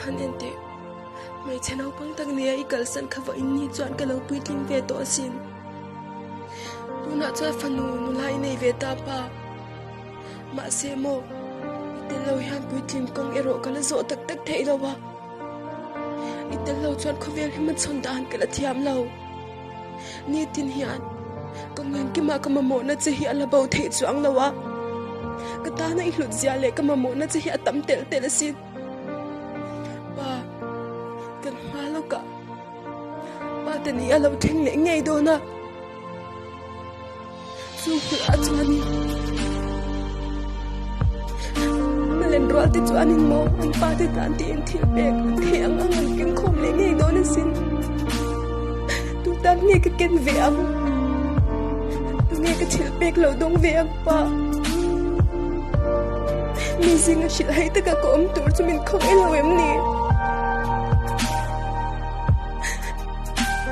han en teh. Hmeichhe naupang tak nia i kalsan kha vawiin ni chuan ka lo puitling ve tawh asin. Tunah chuan fanu nula i nei ve ta pa. Mahse maw, i tel lo hian puitling kawng erawh ka la zawh tak tak theih lo a. I tel lo chuan khawvel hi hmachhawn dan ka la thiam lo. Nitin hian ka ngengkima ka mamawhna che hi a la bo theih chuang lo a. Ka tana i hlut zia leh ka mamawhna che hi a tam telh telh asin. Pa, kan hma lawkah pa te ni a lo thleng leh ngei dawn a. Chu hmunah chuanin Malen rual te chuanin maw an pa te tan tiin thil pek an thei ang ang an keng khawm leh ngei dawn asin. Tu tan nge ka ken ve ang? Tu nge ka thil pek lo dawng ve ang pa? Mi zinga hrilh hai taka ka awm tur chu min khawngaih lo em ni?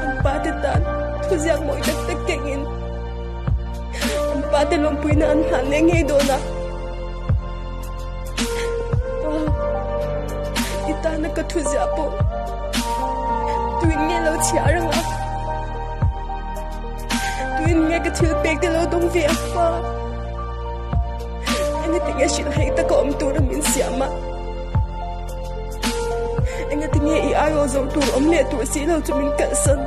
An pa te tan thuziak mawi tak tak kengin an pa te lawmpuina an hlan leh ngei dawn a. Pa, i tana ka thuziah pawh tuin nge lo chhiar ang a? Tuin nge ka thil pek te lo dawng ve ang pa? Engati nge hrilh hei taka awm tura min siam a? Engati nge i aiawh zo tur awm leh tur si lo chu min kalhsan?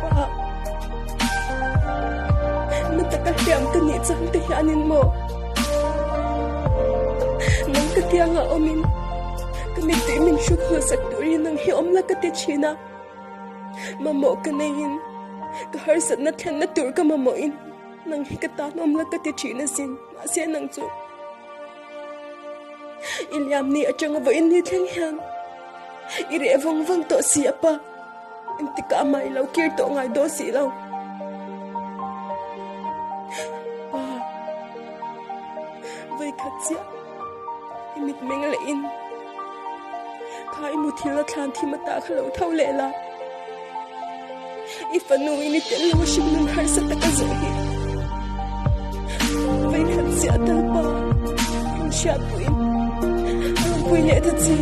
Pa, na taka hliam ka nih chang te hianin maw? Nang ka kiangah awmin ka mittui min hruk hawlsak turin nang hi awm la ka ti thin a. Mamawh ka neiin ka harsatna thlenna tur ka mamawhin nang hi ka tan awm la ka ti thin asin. Mahse nang chu i liam ni atanga vawiin ni thleng hian i reh vang vang tawh si a pa. Engtikah mah i lo kir tawh ngai dawn si lo. Pa, vawikhat chiah i mitmeng leh in kha i muthilh a thlan thim ata kha lo tho leh la. I fanu in i tel lo a hrim nun harsa tak a zawh hi. Vawikhat chiah tal pa, rawn hriatpuiin rawn pui leh ta che.